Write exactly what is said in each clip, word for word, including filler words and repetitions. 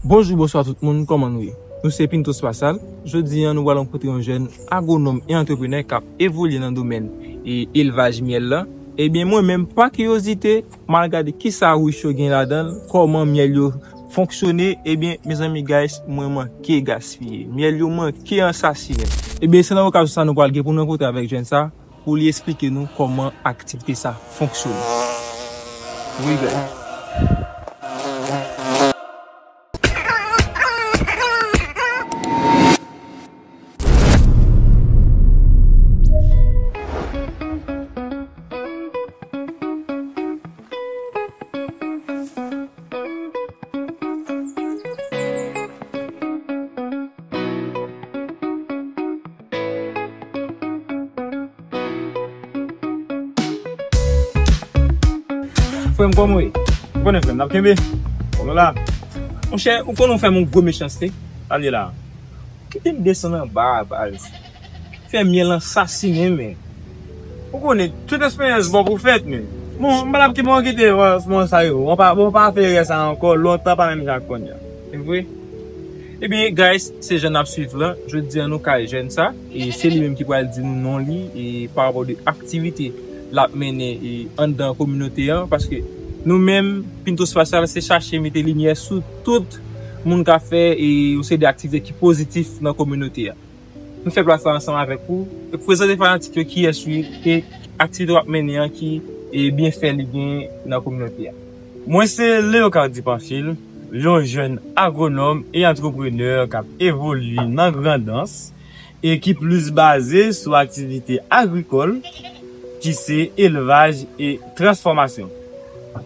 Bonjou, bonswa tout moun, kòman nou ye? Nou se Pinto Spatial. Jodi a, nou pral rankontre yon jèn agwonòm e antreprenè k ap evolye nan domèn e elvaj myèl la. Ebyen, mwen menm, pa kiyozite, m al gade kisa wich yo gen ladan l, kòman myèl yo fonksyone. Ebyen, mezanmi, guys, mwen manke gaspiye. Myèl yo manke ansasinen. Ebyen, se nan okazyon sa nou pral gen pou nou rankontre avèk jèn sa, pou li esplike nou kòman aktivite sa fonksyone. Wi, guys. Frè m, kòman w ye? Ou konnen, frè m, n ap kenbe. Kòman la? Monchè, ou konnen w fè m yon gwo mechanste. Sa l ye la? Kite m desann anba a, baz. Fè myèl ansasinen, men. Ou konnen, tout eksperyans bon pou fèt, men. Bon, m pa t ap kite, bon, kite, bon, sa yo. Bon, pa, bon, pa fè erè sa ankò, lontan pa menm jan ak kounye a. Se vre? Ebyen, guys, se jan n ap swiv lan. Jodi a, nou kay jèn sa. E se li menm ki pral di nou non li, e pa rapò de aktivite l ap mennen, e anndan kominote an. Paske nou menm, Pinto Spatial, se chache mete limyè sou tout moun k ap fè, e yon seri de aktivite ki pozitif nan kominote a. Nou fè plas la ansanm avèk ou. E prezante fanatik yo kiyès ou ye e aktivite w ap mennen an ki, e, byenfè li gen nan kominote a. Mwen se Leocardi Pamphile, yon jèn agwonòm e antreprenè k ap evolye nan Grandans e ki plis baze sou aktivite agrikòl, ki se elvaj e transfòmasyon.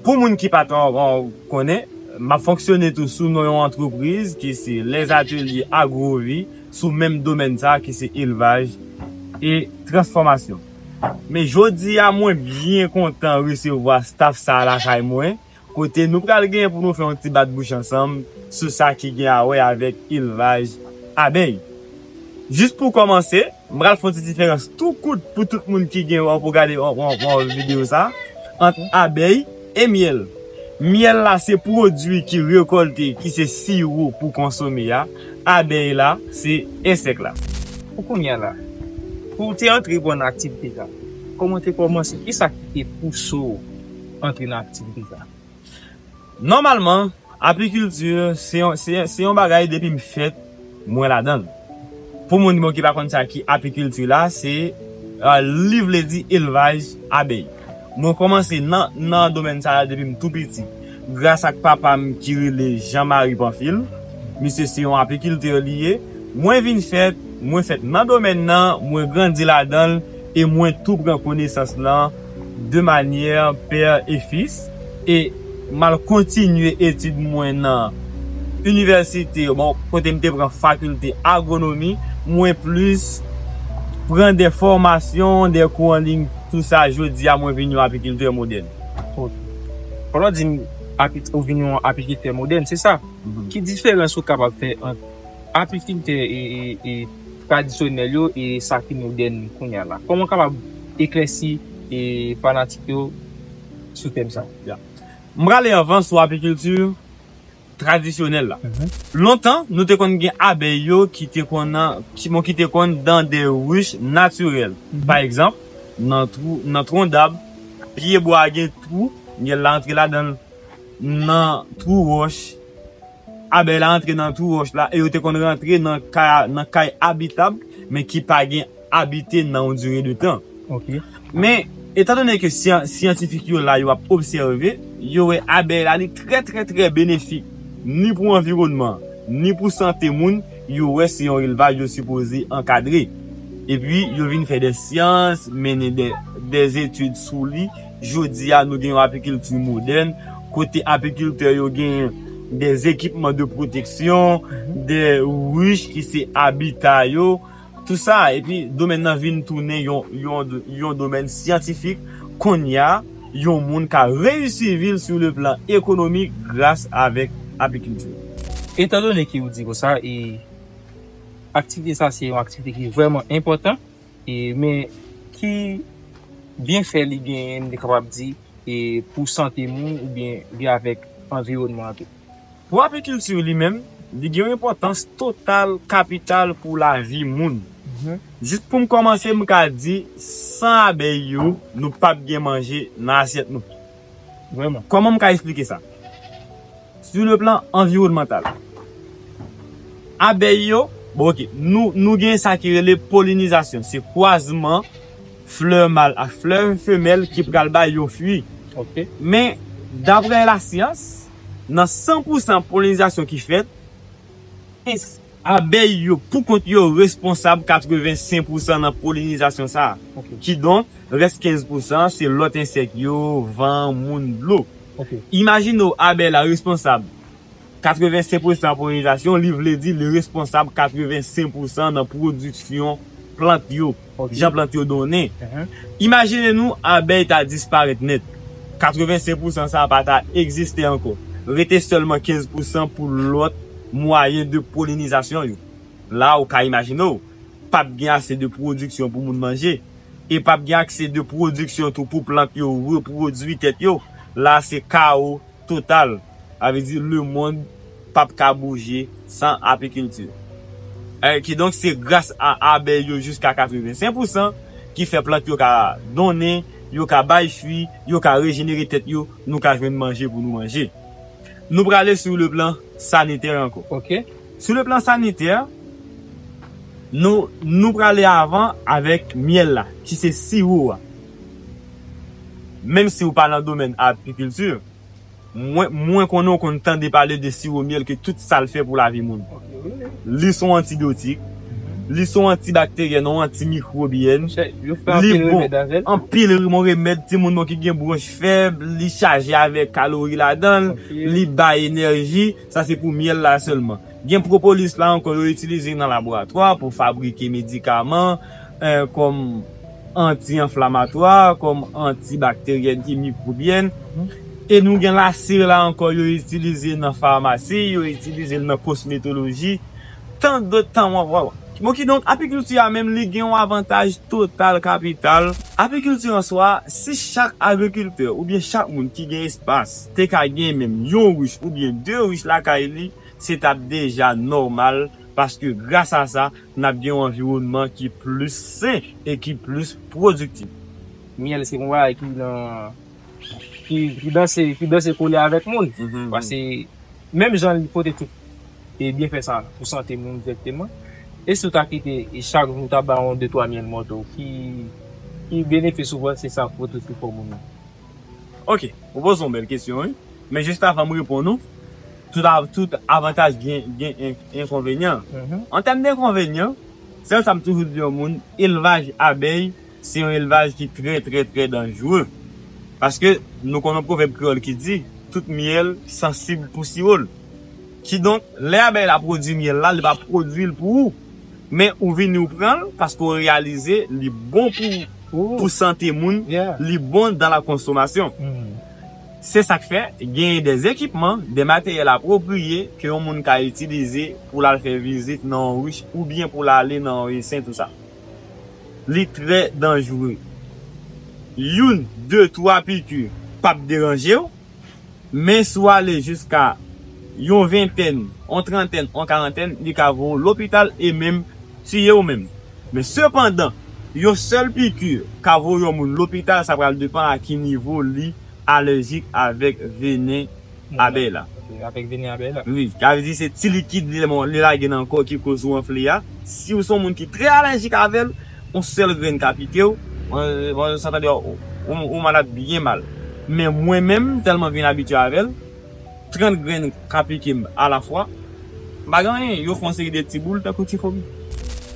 Pou moun ki pa t, euh, konnen, m ap fonksyone tou sou non yon antrepriz ki se Les Ateliers Agrovie, sou menm domèn sa ki se elvaj e transfòmasyon. Men jodi a, mwen byen kontan resevwa staff sa a lakay mwen, kote nou pral gen pou nou fè yon ti bat bouch ansanm sou sa ki gen a wè avèk elvaj abèy. Jis pou kòmanse, m pral fè yon ti diferans tou kout pou tout moun ki gen, pou gade, yon, yon, yon videyo sa, ant abèy e myèl. Myèl la se pwodui ki rekòlte, ki se siwo pou konsome a. Abèy la se ensèk la. Pou kounye a la, pou w te antre pran aktivite sa, kòman w te kòmanse? Kisa ki te pouse w antre nan aktivite sa? Nòmalman, apikilti se yon, se, se yon bagay depi m fèt, mwen ladan l. Pou moun, bon, ki pa konn sa ki apikilti la, se, euh, li vle di elvaj abèy. Mwen kòmanse nan, nan domèn sa a depi m tou piti. Gras ak papa m ki rele Jean Marie Pamphile, misye se yon apikiltè li ye. Mwen vin fèt, mwen fèt nan domèn nan, mwen grandi ladan l, e mwen tou pran konesans lan de manyè pè e fis, e m al kontinye etid mwen nan inivèsite, bon, kote m te pran fakilte agwonomi, mwen plis pran de fòmasyon, de kou an liy, tou sa, jodi a, mwen vin yon apikiltè modèn. Ok. Fò w di m, api-, ou vin yon apikiltè modèn, se sa? Mhm. Ki diferans ou kapab fè ant apikiltè e, e, e tradisyonèl yo e sa ki modèn kounye a la? Kòman w kapab eklèsi e fanatik yo sou tèm sa? Ya. M prale anvan sou apikilti tradisyonèl la. Mhm. Lontan, nou te konn gen abèy yo ki te konn nan, ki, bon, ki te konn nan de rich natirèl. Mhm. Pa egzanp, nan twou, nan twon dab, pye bwa gen twou, myèl la antre ladan l. Nan twou wòch, abèy la antre nan twou wòch la, e yo te konn rantre nan kay, nan kay abitab, men ki pa gen abite nan yon dire de tan. Ok. Men, etandone ke syan-, syantifik yo la, yo ap obsève, yo wè abèy la, li trè, trè, trè benefik, ni pou anviwònman, ni pou sante moun, yo wè se yon elvaj yo sipoze ankadre. Epi, yo vin fè de syans, mennen de, de etid sou li. Jodi a, nou gen yon apikilti modèn, kote apikiltè yo gen de ekipman de pwoteksyon, de rich ki se abita yo, tou sa, epi domèn nan vin tounen yon, yon, yon domèn syantifik. Kounye a, yon moun ka reyisi vi l sou le plan ekonomik gras avèk apikilti. Etandone ke ou di konsa, e aktivite sa se yon aktivite ki vrèman enpòtan, e, men ki byenfè li genyen, m te kapab di, e, pou sante moun oubyen li avèk anviwònman an tou? Pou apikilti li menm, li gen yon enpòtans total kapital pou lavi moun. Jis pou m kòmanse, m ka di, san abèy yo, nou p ap gen manje nan asyèt nou. Vrèman. Kòman m ka esplike sa? Sou le plan anviwònmantal, abèy yo, bon, ok, nou, nou gen sa ki rele polinizasyon. Se kwazman flè mal ak flè femèl ki pral bay yon fwi. Men, daprè lasyans, nan san pou san polinizasyon ki fèt, abèy yo, pou kont yo, responsab katrevensenk pou san nan polinizasyon sa a. Kidonk, rès kenz pou san, se lòt ensèk yo, van, moun, dlo. Imajine w, abèy la responsab katrevensenk pou san polinizasyon, li vle di li responsab katrevensenk pou san nan pwodiksyon plant yo, jan plant yo donnen. Imajine nou, abèy ta disparèt nèt. Katrevensenk pou san sa a pa ta egziste ankò. Rete sèlman kenz pou san pou lòt mwayen de polinizasyon yo. La, ou ka imajine w, p ap gen ase de pwodiksyon pou moun manje. E p ap gen ase de pwodiksyon tou pou plant yo repwodui tèt yo. La, se kawo total. Sa vle di, lemonn p ap ka bouje san apikilti. Eh, kidonk, se gras a abèy yo jiska katrevensenk pou san ki fè plant yo ka donnen, yo ka bay fwi, yo ka rejenere tèt yo, nou ka jwenn manje pou nou manje. Nou prale sou le plan sanitè ankò. Sou le plan sanitè, nou, nou prale avan avèk myèl la, ki se siwo a. Menm si w pa nan domèn apikilti, mwen, mwen konnen w konn tande pale de siwo myèl ke tout sa l fè pou lavi moun. Li se yon antibyotik, li se yon antibakteryèn, yon antimikwobyèn. Li bon, anpil bon remèd, timoun nou ki gen bwonch fèb, li chaje avèk kalori ladan l, li bay enèji, sa se pou myèl la sèlman. Gen pwopolis la ankò, yo itilize nan laboratwa pou fabrike medikaman, eh, kòm anti-anflamatwa, kòm antibakteryèn, antimikwobyèn. E nou gen lasir la ankò, yo itilize nan famasi, yo itilize l nan kosmetoloji, tan dòt tan w ap wè. Bon, kidonk, apikilti a menm, li gen yon avantaj total kapital. Apikilti an swa, si chak agrikiltè oubyen chak moun ki gen espas te ka gen menm yon rich oubyen de rich lakay li, se t ap deja nòmal, paske gras a sa, n ap gen yon anviwònman ki plis sen e ki plis pwodiktif. Myèl se yon bagay ki nan, ki, ki danse, ki danse kole avèk moun. Paske menm jan li pote tout e byenfè sa pou sante moun dirèkteman, e si w ta kite e chak jou w ta ba yon de twa myèl mòto, ki, ki benefis ou panse sa pote sou kò moun nan? Ok, ou poze yon bèl kesyon, wi. Men jis avan m reponn ou, tout, a- tout avantaj gen, gen en- enkonvenyan. An tèm de enkonvenyan, sèl sa m toujou di yon moun, elvaj abèy, se yon elvaj ki trè, trè, trè danjere. Paske nou konn yon pwovèb kreyòl ki di, tout myèl sansib pou siwo l. Kidonk, lè abèy la pwodui myèl la, li pa pwodui l pou ou. Men ou vini ou pran l paske ou reyalize li bon pou, pou sante moun, li bon dans la consommation. Se sa k fè, genyen des équipements, des matériels appropriés ke yon moun ka itilize pou l al fè vizit nan yon rich oubyen pou l ale nan yon esen, tou sa. Li trè danjere. Youn, de, twa piki p ap deranje w, men si w ale jiska yon ventèn, yon trantèn, yon karantèn, li ka voye w lopital e menm tiye w menm. Men sepandan, yon sèl piki ka voye yon moun lopital, sa pral depann a ki nivo li alèjik avèk venen abèy la. Ok, avèk venen abèy la. Wi, sa vle di se ti likid li, li lage nan kò ki koz ou anfle a. Si w se yon moun ki trè alèjik avè l, yon sèl grenn ka pike w, bon, bon, sa ta di w, ou, ou malad byen mal. Men mwen menm, tèlman m vin abitye avè l, trant grenn ka pike m alafwa. M pa gen anyen, yo fè yon seri de ti boul tankou ti fomi.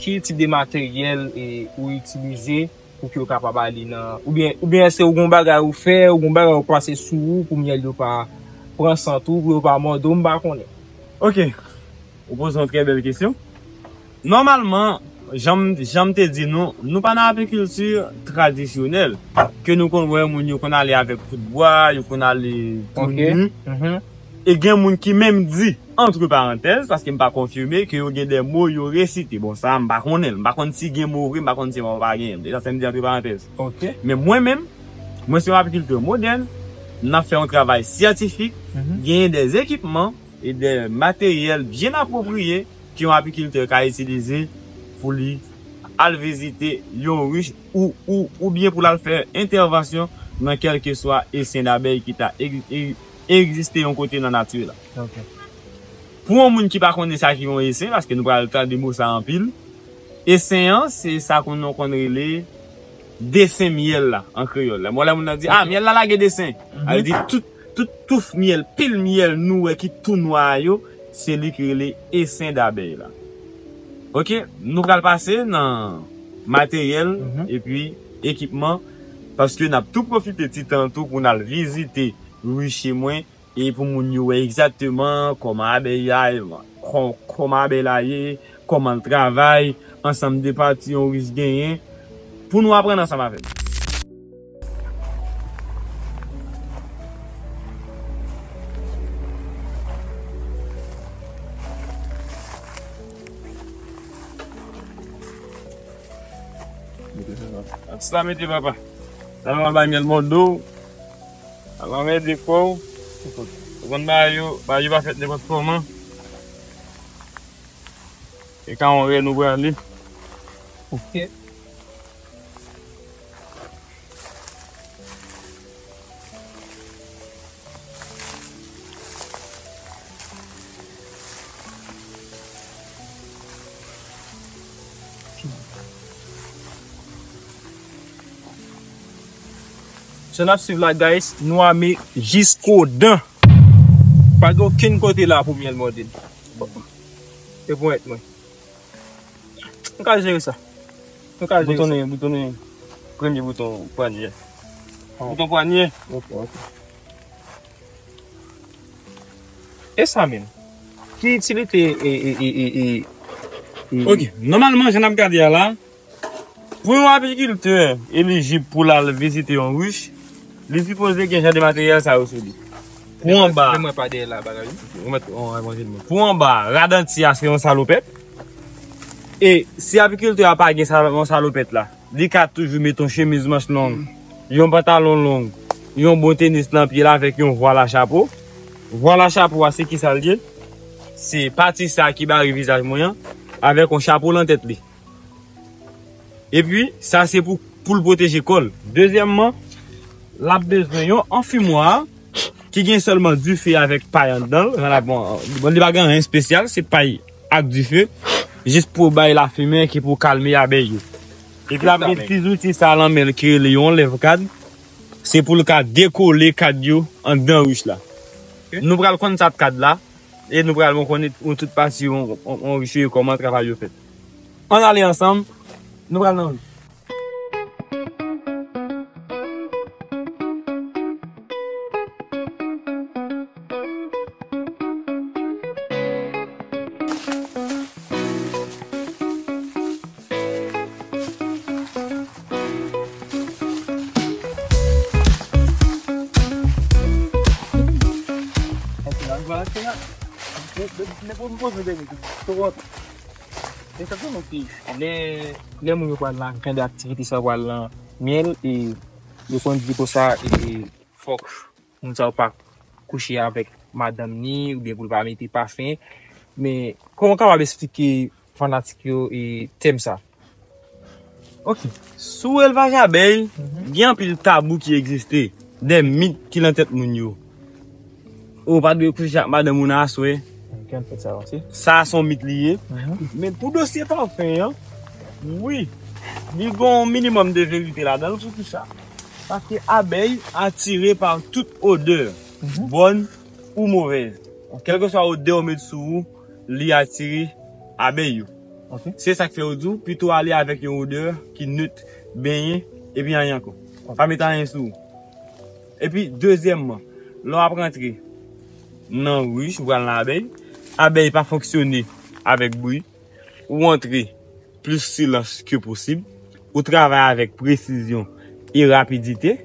Ki tip de materyèl e, ou itilize pou ke yo kapab ale nan, oubyen, oubyen èske ou gon bagay ou fè, ou gon bagay ou pase sou ou pou myèl yo pa pran sant ou, pou yo pa mòde w, m pa konnen. Ok, ou poze yon trè bèl kesyon. Nòmalman, jan m, jan m te di nou, nou pa nan apikilti tradisyonèl, ke nou konn wè moun yo konn ale avèk kout bwa, yo konn ale tou nu. E gen moun ki menm di, antre parantèz, paske m pa konfime, ke yo gen de mo yo resite. Bon, sa, m pa konnen l. M pa konn si gen mo vre, m pa konn si mo pa gen. E sa fè m di antre parantèz. Men mwen menm, mwen se yon apikiltè modèn, n ap fè yon travay syantifik, genyen de ekipman, e de materyèl byen apwopriye ke yon apikiltè ka itilize pou li al vizite yon rich ou, ou, oubyen pou l al fè entèvansyon nan kèlkeswa esen dabèy ki ta eg- e- egziste yon kote nan nati la. Pou yon moun ki pa konnen sa ki yon esen, paske nou pral tande mo sa anpil, esen an, se sa konn nou konn rele desen myèl la an kreyòl. Lè mwen lè moun nan di, ah, myèl la lage desen. Sa vle di tout, tout touf myèl, pil myèl nou wè ki tou nwa a yo, se li ki rele esen dabèy la. Oke, nou pral pase nan materyèl epi ekipman, paske n ap tou pwofite ti tan tou pou n al vizite riche mwen e pou moun yo wè egzakteman kòman abèy la, kò- kòman abèy la ye, kòman l travay, ansanm de pati yon rich genyen, pou nou aprann ansanm avè l. Sa mete papa. Sa va bay myèl mòdo. Al anmède kò w. Ou konn bagay yo, bagay yo pa fèt nenpòt kòman. E ka yon rè nou prale. Ok. Sa n ap swiv la, guys, nou ame jiskodan. Pa gen okenn kote la pou myèl mòde n. Se ponyèt mwen. Nou ka jere sa. Nou ka jere sa. Boutonnen, boutonnen. Premye bouton pwanyè. Bouton pwanyè. Ok, ok. E sa menm? Ki itilite e, e, e, e, e, e Ok, nòmalman, jan n ap gade a la, pou yon apikiltè elijib pou l al vizite yon rich, li sipoze gen jan de materyèl sa yo sou li. Pou anba, Pou anba, rad an ti a se yon salopèt. E si apikiltè a pa gen sa, yon salopèt la, li ka toujou met yon chemiz manch long, yon pantalon long, yon bon tenis nan pye l avèk yon vwal a chapo. Vwal a chapo a, se ki sa l ye? Se pati sa ki bare vizaj mwen an, avèk yon chapo nan tèt li. Epi, sa se pou, pou l pwoteje kò l. Dezyèmman, l ap bezwen yon anfimwa ki gen sèlman dife avèk pay anndan l. Jan l ap, bon, bon, li pa gen anyen espesyal, se pay ak dife. Jis pou bay lafimen ki pou kalme abèy yo. Epi l ap gen ti zouti sa nan men l ki rele yon lèv kad. Se pou l ka dekole kad yo anndan rich la. Nou pral konn sa k kad la. E nou pral konn yon tout pati yon, yon, yon rich yo e kòman travay yo fèt. Ann ale ansanm, nou pral nan rich. Lè, lè moun yo pral nan jan de aktivite sa yo pral nan myèl, e yo konn di konsa, e, e, fòk moun sa yo pa kouche avèk madanm ni, oubyen pou l pa mete pafen. Men, kòman w kapab eksplike fanatik yo, e, tèm sa? Ok. Sou elvaj abèy, gen anpil tabou ki egziste, de mit ki nan tèt moun yo. Ou pa dwe kouche ak madanm ou nan aswè. Gen anpil sa osi. Sa a se yon mit li ye. Men pou dosye pafen an, wi, li gen yon minimòm de verite ladan l. Poukisa? Paske abèy atire pa tout odè, bòn ou movèz. Kèlkeswa odè ou met sou ou, li atire abèy yo. Se sa k fè yo di w pito ale avèk yon odè ki net, benyen, epi anyen ankò. Pa met anyen sou ou. Epi, dezyèmman, lè w ap rantre nan rich, ou pral nan abèy, abèy pa fonksyone avèk bri. Ou antre plis silans ke posib. Ou travay avèk presizyon e rapidite.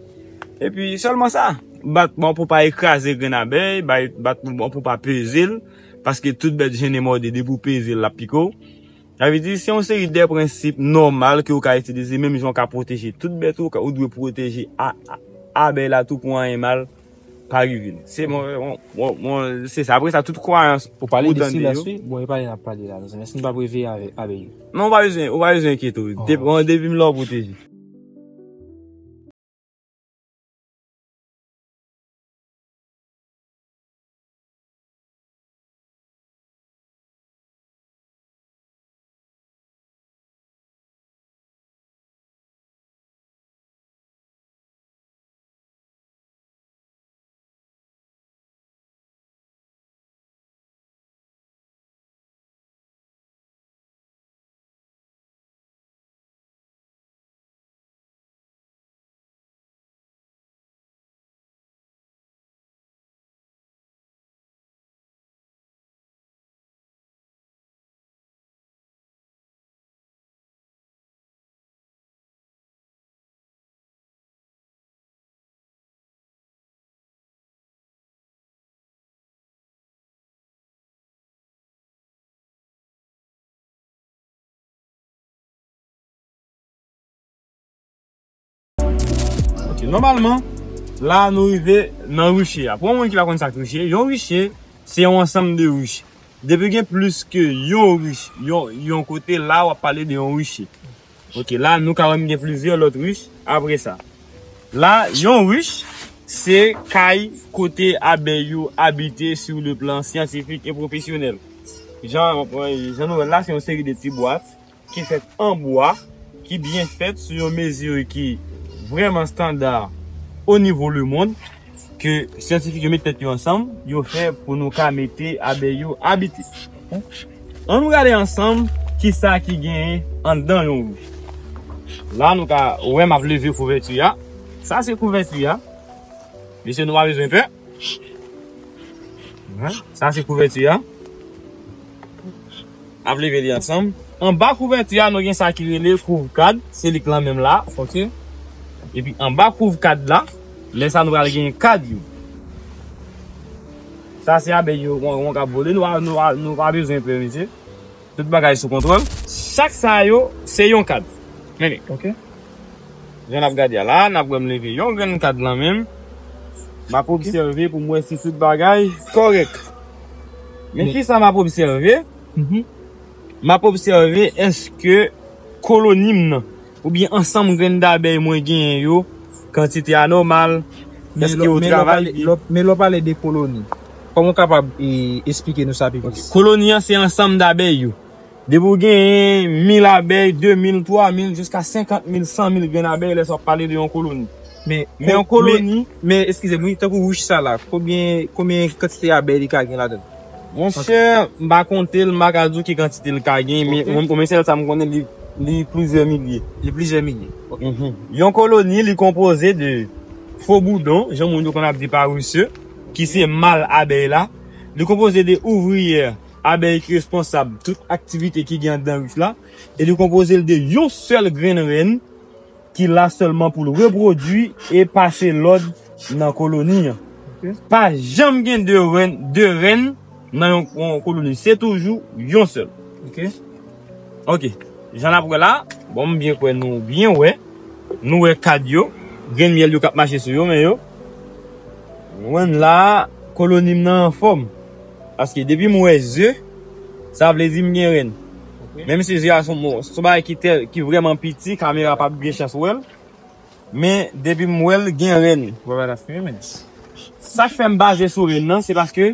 Epi sèlman sa, bat bon pou pa ekraze grenn abèy, bay- bat bon pou pa peze l, paske tout bèt jennen mòde depi w peze l, l ap pike w. Sa vle di, se yon seri de prensip nòmal ke w ka itilize, menm jan w ka pwoteje tout bèt ou, ou dwe pwoteje a- a- abèy la tou pou anyen mal pa rive. Se mwen, mwen, mwen, mwen, se sa. Apre sa, tout kwayans ou pale de silans, wi. Bon, e pale n ap pale la, mezanmi. Èske nou p ap reveye avè, avè yo? Non, ou pa bezwen, ou pa bezwen enkyete w. Depi, bon, depi m la, ou pwoteje. Ok, nòmalman, la nou rive nan riche a. Pou yon moun ki pa konn sa k riche, yon riche, se yon ansanm de rich. Depi gen plis ke yon rich, yon, yon kote la, w ap pale de yon riche. Ok, la, nou ka wè m gen plizyè lòt rich apre sa. La, yon rich, se kay kote abèy yo abite sou le plan syantifik e pwofesyonèl. Jan, jan nou wè l la, se yon seri de ti bwat ki fèt an bwa, ki byen fèt sou yon mezi ki vrèman estanda o nivo lemonn, ke syantifik yo met tèt yo ansanm, yo fè pou nou ka mete abèy yo abite. Ann nou gade ansanm kisa ki genyen anndan yon rich. La, nou ka wè m ap leve kouvèti a. Sa se kouvèti a. Mesye, nou pa bezwen pè. Sa se kouvèti a. Ap leve li ansanm. Anba kouvèti a, nou gen sa ki rele kouv kad. Se lik lan menm la, ok. Epi anba kouv kad la, lè sa nou pral gen kad yo. Sa se abèy yo, yon, yon k ap vole. Nou pa, nou pa, nou pa bezwen pè, mesye. Tout bagay sou kontwòl. Chak sa yo, se yon kad. Men li. Ok. Jan n ap gade a la, n ap wè m leve yon grenn kad lan menm. M ap obsève pou m wè si tout bagay kòrèk. Men kisa m ap obsève? M ap obsève èske koloni m nan, oubyen ansanm grenn dabèy mwen genyen yo, kantite a nòmal, èske yo travay byen? Men lè w pale de koloni, kòman w kapab, e, esplike nou sa pi plis? Koloni an se ansanm dabèy yo. Depi w genyen mil abèy, de mil, twa mil, jiska senkant mil, san mil grenn abèy, lè sa w ap pale de yon koloni. Men, men yon koloni. Men, eskize m, wi, tankou wouch sa la, konbyen, konbyen kantite abèy li ka gen ladan l? Monchè, m pa konte l, m pa ka di w ki kantite l ka gen, men, ok, mwen, mwen sèl sa m konnen, li, li plizyè milye. Li plizyè milye. Ok. Mhm. Yon koloni, li konpoze de fo boudon, jan moun yo konn ap di parisye, ki se mal abèy la. Li konpoze de ouvriyè, abèy ki responsab tout aktivite ki gen anndan wouch la. E li konpoze l de yon sèl grenn rèn ki la sèlman pou l repwodui e pase lòd nan koloni an. Ok. Pa janm gen de rèn, de rèn nan yon, yon koloni. Se toujou yon sèl. Ok. Ok. Jan n ap wè la, bon, m byen kwè nou byen wè. Nou wè kad yo, grenn myèl yo k ap mache sou yo, men yo. Mwen la, koloni m nan anfòm. Paske depi m wè ze, sa vle di m gen rèn. Ok. Menm si ze a se yon, se yon bagay ki tè-, ki vrèman piti, kamera p ap gen chans wè l. Men depi m wè l, gen rèn. Wè bagay la fini, men. Sa k fè m baze sou rèn nan, se paske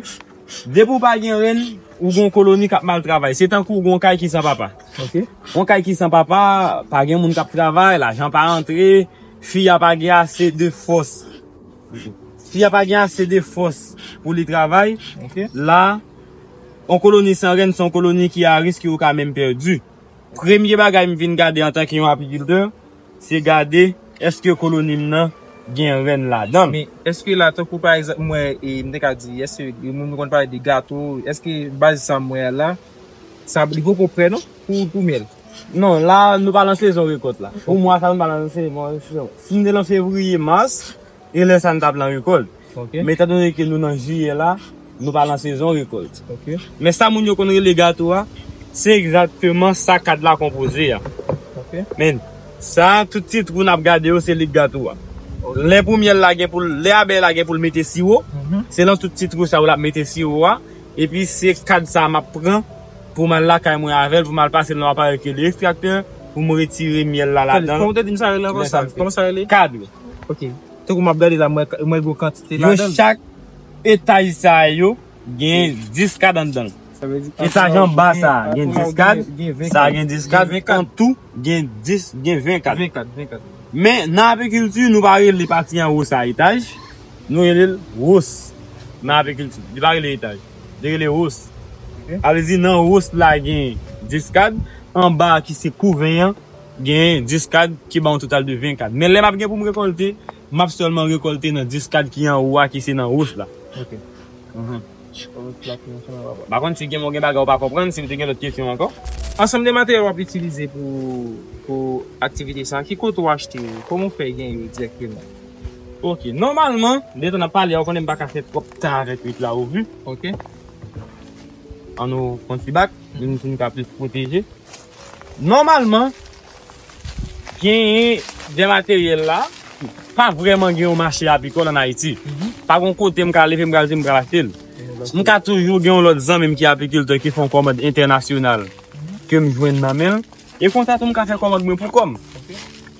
depi w pa gen rèn, ou gen yon koloni k ap mal travay. Se tankou w gen yon kay ki san papa. Ok. Yon kay ki san papa, pa gen moun k ap travay, lajan pa rantre, fi a pa gen ase de fòs. Fi a pa gen ase de fòs pou li travay. Ok. La, yon koloni san rèn, se yon koloni ki a risk, ou ka menm pèdi. Premye bagay m vin gade antanke yon apikiltè, se gade èske koloni m nan gen rèn ladan l. Men èske la, tankou pa egzanp, mwen, e, m te ka di, èske moun yo konn pale de gato, èske baze sa m wè a la, sa, li poko prè non, pou, pou myèl? Non, la, nou pa nan sezon rekòt la. Pou mwa sa, nou pa nan sezon. Si m te nan fevriye, mas, e lè sa n t ap lan rekòlt. Ok. Men etandone ke nou nan jiyè la, nou pa lan sezon rekòlt. Ok. Men sa moun yo konn rele gato a, se egzakteman sa kad la konpoze a. Ok. Men sa, tout ti twou n ap gade yo, se lik gato a. Lè pou myèl la gen pou l, lè abèy la gen pou l mete siwo, se nan tout ti twou sa yo l ap mete siwo a. Epi se kad sa a m ap pran pou m al lakay mwen avè l, pou m al pase l nan aparèy ki rele ekstraktè, pou m retire myèl la ladan l. Kòman w te di m sa rele ankò? Sa, kòman sa rele? Kad. Ok. Tankou m ap gade la, mwen, mwen gen yon kantite ladan l. Yo chak etaj sa yo gen dis kad anndan l. Sa vle di etaj anba sa gen dis kad, sa gen dis kad, an tou gen dis, gen ven kad. Ven kad, ven kad. Men nan apikilti, nou pa rele pati anwo sa etaj, nou rele l wos nan apikilti. Li pa rele etaj, li rele wos. Ok. Sa vle di nan wos la gen dis kad, anba ki se kouven an, gen dis kad ki ba yon total de ven kad. Men lè m ap gen pou m rekòlte, m ap sèlman rekòlte nan dis kad ki anwo a, ki se nan wos la. Ok. Mhm. M pa konn si gen, gen bagay ou pa konprann, si w te gen lòt kesyon ankò. Ansanm de materyèl w ap itilize pou, pou aktivite sa, ki kote w achte yo? Kòman w fè gen yo dirèkteman? Ok, nòmalman, detan n ap pale a, ou konnen m pa ka fè twòp tan avèk wich la, ou vu. Ok. An nou pran ti bak, pou nou ka plis pwoteje. Nòmalman, genyen de materyèl la, pa vrèman gen yon mache apikòl ann Ayiti. Mhm. Pa gen yon kote m ka leve, m pral di m pral achte l. M ka toujou gen yon lòt zanmi m ki apikiltè ki fè yon kòmand entènasyonal ke m jwenn nan men l. E konsa tou m ka fè kòmand mwen pou kò m. Ok.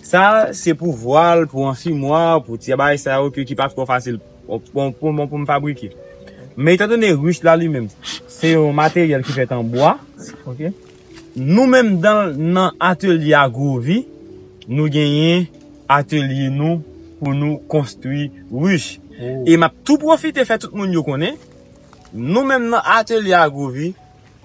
Sa, se pou vwal, pou anfimwa, pou ti bagay sa yo ki, ki pa twò fasil pou, pou, pou, pou m fabrike. Men etandone wich la li menm, se yon materyèl ki fèt an bwa. Ok. Nou menm dan, nan atelye Agrovi, nou genyen atelye nou pou nou konstwi wich. Oh. E m ap tou pwofite fè tout moun yo konnen, nou menm nan atelye Agrovi,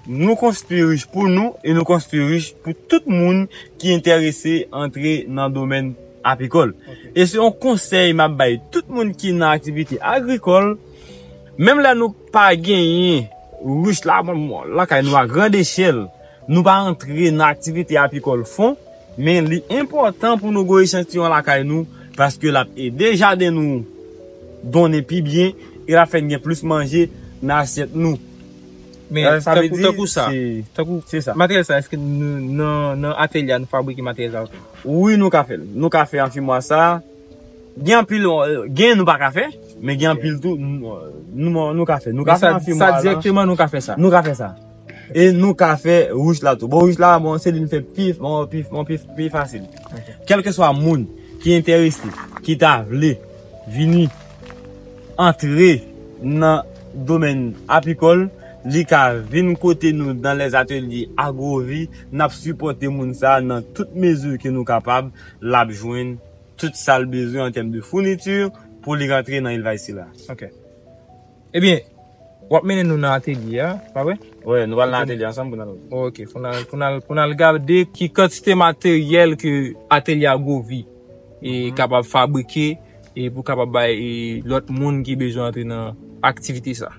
nou konstwi wich pou nou e nou konstwi wich pou tout moun ki enterese antre nan domèn apikòl. Ok. E se yon konsèy m ap bay tout moun ki nan aktivite agrikòl. Menm lè nou pa genyen wich la, bon, lakay nou a grand echèl, nou pa antre nan aktivite apikòl fon, men li enpòtan pou nou gen echantiyon lakay nou, paske l ap ede jaden nou donnen pi byen, e l ap fè n gen plis manje nan asyèt nou. Men, sa vle tankou, di, tankou sa, se, tankou se sa. Materyèl sa, èske nou, nan, nan atelye a, nou fabrike materyèl sa yo tou? Wi, nou ka fè l. Nou ka fè anfimwa sa. Gen anpil, gen nou pa ka fè, men gen anpil tou, nou, nou, nou ka fè. Nou ka fè anfimwa sa dirèkteman, nou ka fè sa. Nou ka fè sa. E nou ka fè wich la tou. Bon, wich la, bon, se li n fè pi, bon, pi, bon, pi, pi fasil. Ok. Kèlkeswa moun ki enterese, ki ta vle vini antre nan domèn apikòl, li ka vin kote nou dans les ateliers Agrovi, n ap sipòte moun sa a nan tout mezi ke nou kapab, l ap jwenn tout sa l bezwen an tèm de founiti pou li rantre nan elvaj sila. Ok. Ebyen, w ap mennen nou nan atelye a, pa vre? Wi, nou pral nan atelye ansanm pou n al. Ok, pou n al, pou n al, pou n al gade ki kantite materyèl ke atelye Agrovi e kapab fabrike e pou kapab bay e lòt moun ki bezwen antre nan aktivite sa.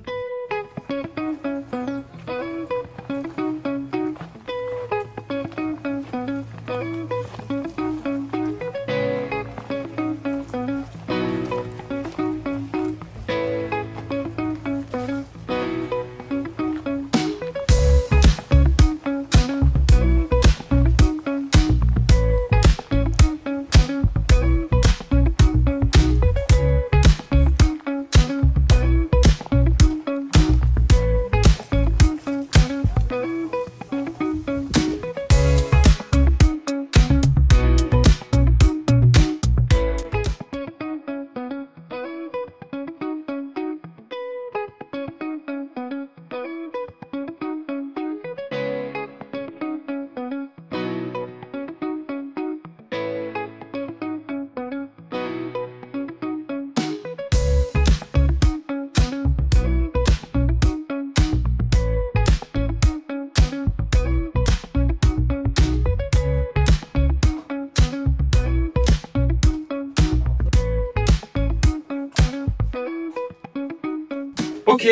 Ok,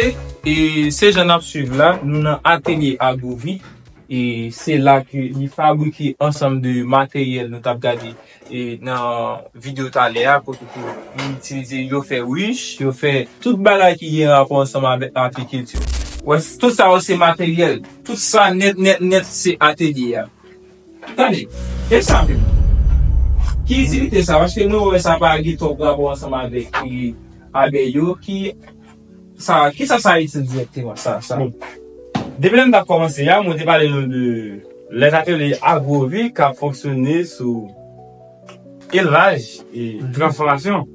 e se jan n ap swiv la, nou nan atelye Agrovi. E se la ke li fabrike ansanm de materyèl nou t ap gade e nan videyo talè a, kote ke yo itilize, yo fè wich, yo fè tout bagay ki gen rapò ansanm avèk agrikilti. Wè, tout sa yo se materyèl. Tout sa nèt, nèt, nèt se atelye a. Tande, e sa menm. Ki itilite sa? Paske mwen wè sa pa gen twòp rapò ansanm avèk, e, abèy yo. Ki sa, kisa sa itil dirèkteman, sa, sa? Bon. Depi lè m t ap kòmanse a, mwen te pale nou de lè atelier Agrovi k ap fonksyone sou elvaj e transfòmasyon.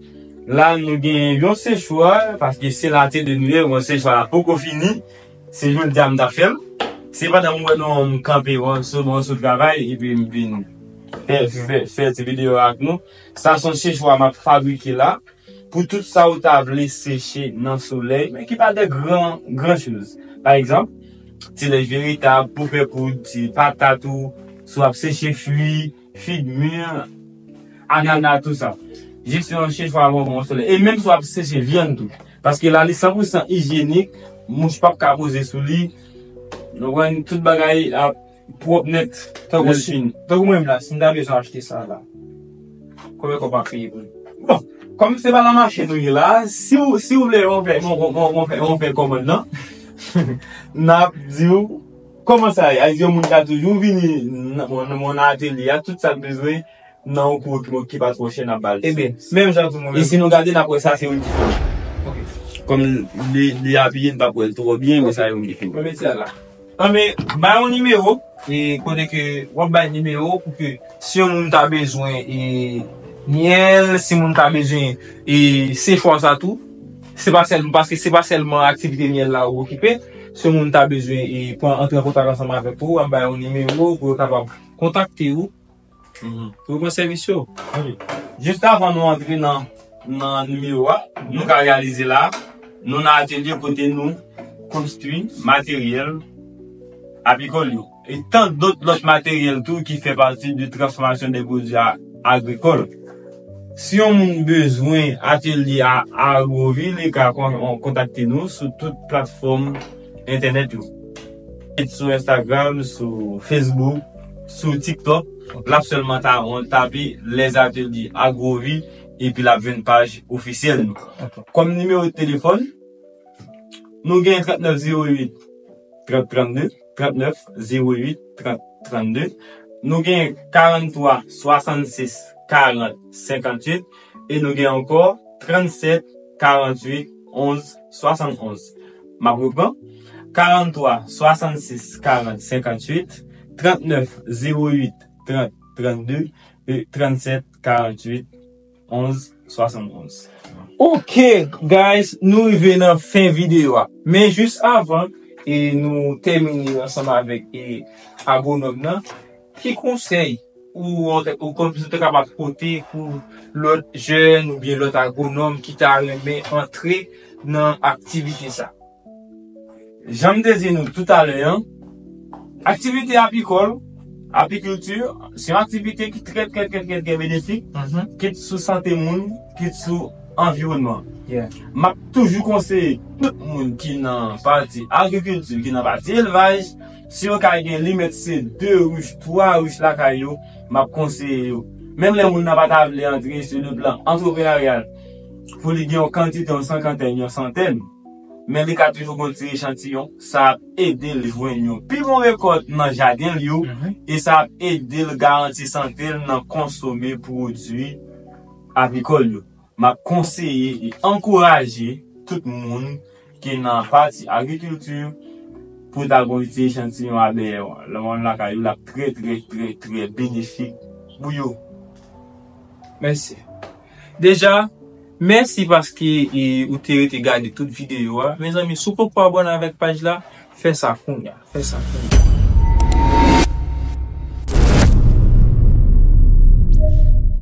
La, nou gen yon sechwa, paske se la atelier nou ye, bon, sechwa la poko fini. Se jodi a m t ap fè l. Se pandan m wè nou kanpe, bon, sou, bon, sou travay, epi m vin fè, fè, fè ti videyo ak nou. Sa se yon sechwa m ap fabrike la. Pou tout sa ou ta vle seche nan solèy, men ki pa de gran, gran choz. Pa egzanp, ti lèch veritab, pou fè poud, ti patat ou, si w ap seche fwi, fig mir, anana, tou sa. Jis yon sechwa bonbon solèy. E menm si w ap seche vyann tou. Paske la, li san pou san ijyenik, mouch p ap ka poze sou li. Nou konprann, tout bagay ap pwòp nèt. Tankou lè l si, fin. Tankou mwen menm la, si m ta bezwen achte sa la, konbyen kòb m ap peye pou li? Bon, kòm se pa nan mache nou ye la, si w, si w vle, mwen fè, mwen, mwen, mwen fè, mwen fè kòmann nan, n ap di w kòman sa ye. A di yon moun ka toujou vini nan, nan, nan, nan atelye a, tout sa l bezwen, nan yon kou ki, ki pa twò chè, n ap ba l. Ebyen, menm jan tou mwen menm. E si nou gade, n ap wè sa se yon ki fè. Ok. Kòm li, li apiye, n p ap wè l twò byen, men sa yon ki fè. Mwen mete sa la. Anben, bay yon nimewo, e kote ke w ap bay nimewo pou ke si yon moun ta bezwen, e, myèl, si moun ta bezwen, e, sechwa sa tou, se pa sèl, paske se pa sèlman aktivite myèl la ou okipe, si yon moun ta bezwen, e, pran, antre an kontak ansanm avèk ou, w ap bay yon nimewo pou yo kapab kontakte ou, mhm, pou yo pran sèvis yo. Ok. Jis avan nou antre nan, nan nimewo a, nou ka reyalize la, nou nan atelye kote nou konstwi materyèl apikòl yo. E tan dòt lòt materyèl tou ki fè pati de transfòmasyon de pwodui a-, agrikòl. Si yon moun bezwen atelye a Agrovi, li ka kon-, kontakte nou sou tout platfòm entènèt yo. Sou Instagram, sou Facebook, sou TikTok, l ap sèlman ta-, tape Les Ateliers Agrovi, epi l ap jwenn paj ofisyèl nou. Ok. Kòm nimewo de telefòn, nou gen trannèf zewo uit trant trannde, trannèf zewo uit trant trannde. Nou gen karannntwa swasannsis karant senkantuit. E nou gen ankò trannsèt karanntuit onz swasannonz. M ap repran, karannntwa swasannsis karant senkantuit, trannèf zewo uit trant trannde e trannsèt karanntuit onz swasannonz. Ok, guys, nou rive nan fen videyo a. Men jis avan, e nou tèmine ansanm avèk, e, agwonòm nan, ki konsèy ou, ou kòmsi ou te kapab pote pou lòt jèn oubyen lòt agwonòm ki ta renmen antre nan aktivite sa? Jan m te di nou toutalè an, aktivite apikòl, apikilti, se yon aktivite ki trè, trè, trè, trè, trè benefik, mhm, kit sou sante moun, kit sou anviwònman. Yeah. M ap toujou konseye tout moun ki nan pati agrikilti, ki nan pati elvaj, si yo ka gen li mèt se de rich, twa rich lakay yo, m ap konseye yo. Menm lè moun nan pa ta vle antre sou le plan antreprenaryal, pou li gen yon kantite, yon senkantèn, yon santèn, men li ka toujou gen yon ti echantiyon, sa ap ede l jwenn yon pi bon rekòt nan jaden l yo, mhm, e sa ap ede l garanti sante l nan konsome pwodui apikòl yo. M ap konseye e ankouraje tout moun ki nan pati agrikilti pou ta gen yon ti echantiyon abèy lan lakay yo, l ap trè, trè, trè, trè benefik pou yo. Mèsi. Deja, mèsi paske, e, ou te rete gade tout videyo a. Mezanmi, si w poko abòne avèk paj la, fè sa kounye a. Fè sa kounye a.